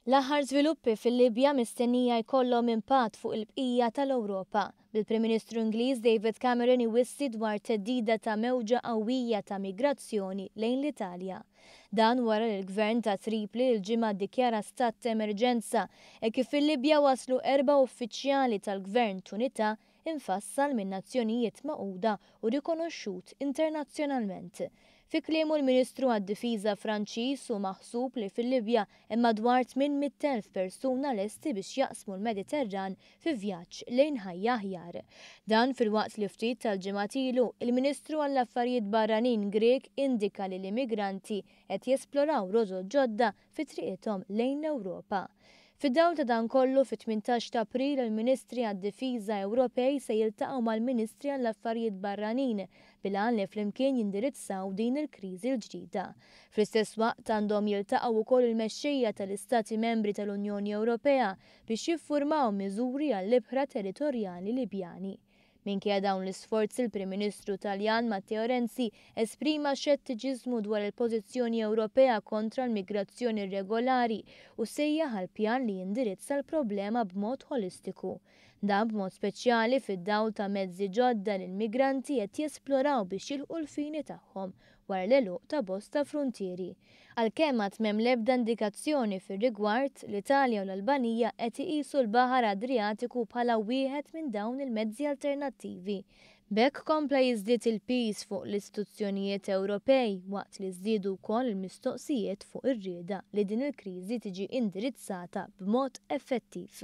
L-aħħar żviluppi fil-Libja mistennija jkollhom impatt fuq il-bqija tal-Ewropa, bil-Prim Ministru Ingliż David Cameron iwissi dwar theddida ta' mewġa qawwija ta' migrazzjoni lejn l-Italja. Dan wara li l-Gvern ta' Tripli l-Ġimgħa ddikjara stat ta' emerġenza hekk kif fil-Libja waslu erba' uffiċjali tal-Gvern t'Unità imfassal min-Nazzjonijiet Magħquda u rikonoxxut internazzjonalment. Fi kliemu l-Ministru għad-Difiża Franċiż hu maħsub li fil-Libja hemm madwar 800,000 persuna lesti biex jaqsmu l-Mediterran fi vjaġġ lejn ħajja aħjar. Dan filwaqt li ftit tal-ġimgħat ilu, il-Ministru għall-Affarijiet Barranin Grieg indika li l-immigranti qed jesploraw rotot ġodda fi triqithom lejn l-Ewropa. Fid-dawl ta' dan kollu, fit-18 ta' April il-Ministri għad-Difiża Ewropej se jiltaqgħu mal-Ministri għall-Affarijiet Barranin bil-għan li flimkien jindirizzaw din il-kriżi l-ġdida. Fl-istess waqt għandhom jiltaqgħu wkoll il-mexxejja tal-Istati Membri tal-Unjoni Ewropea biex jiffurmaw miżuri għall-ibħra territorjali Libjani. Minkejja dawn l-isforzi l-Prim Ministru Taljan Matteo Renzi esprima xettiċiżmu dwar il-pożizzjoni Ewropea kontra l-migrazzjoni irregolari u sejjaħ għal pjan li jindirizza l-problema b'mod ħolistiku. Dan b'mod speċjali fid-dawl ta' mezzi ġodda li l-migranti qed jesploraw biex jilħqu l-fini tagħhom wara l-għeluq ta' bosta fruntieri. Għalkemm għad m'hemm l-ebda indikazzjoni fir-rigward, l-Italja u l-Albanija qed iqisu l-Baħar Adrijatiku bħala wieħed minn dawn il-mezzi alternattivi. B'hekk kompla jiżdied il-piż fuq l-istituzzjonijiet Ewropej waqt li żdiedu wkoll il-mistoqsijiet fuq ir-rieda li din il-kriżi tiġi indirizzata b'mod effettiv.